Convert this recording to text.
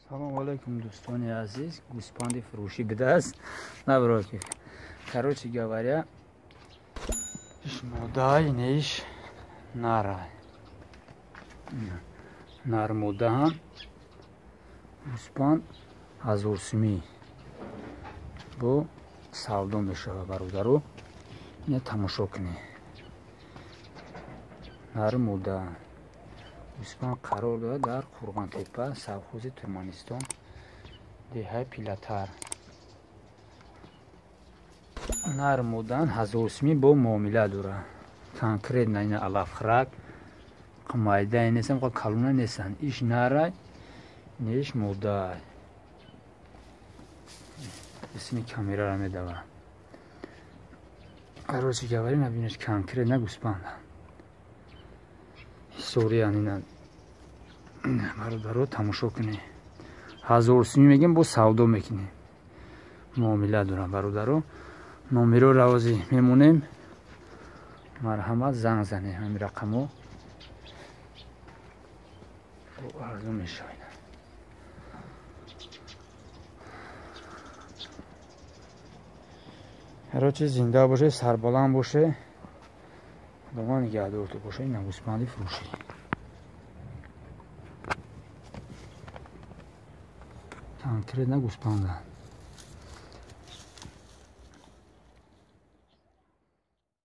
Салом алейкум, дӯстони азиз. Гӯспанди фурӯшӣ бидааст. Напротив. Короче говоря, иш модай, неиш нара. Нар модаам. Гӯспанд 1000 сумӣ бо савдо мешавад, бародаро. Ина тамошо кунед. Нар мода. Гӯспанд қарор дорад дар Қурғонтепа, совхози Туркманистон, деҳаи Пилатар. Нар модан 1000 сумӣ бо муомила дорад. Конкретно ина алафхӯрак, майдае нестан, калона нестанд. Иш нарай, неш модай. Исми камераро медавад. Короче говоря, набинеш, конкретно гӯспанданд. Историян ина, бародаро, тамошо кунед. 1000 сумӣ мегем, бо савдо мекунем. Муомила дорам, бародаро. Номеро равози мемонем. Марҳамат, занг занед ҳамин рақамо. Арзон мешавад. Короче, зинда боше, сарбаланд боше. Худованд нигаҳдортон боше. Ина гӯспанди фурӯшӣ. Конкретно гӯспанда.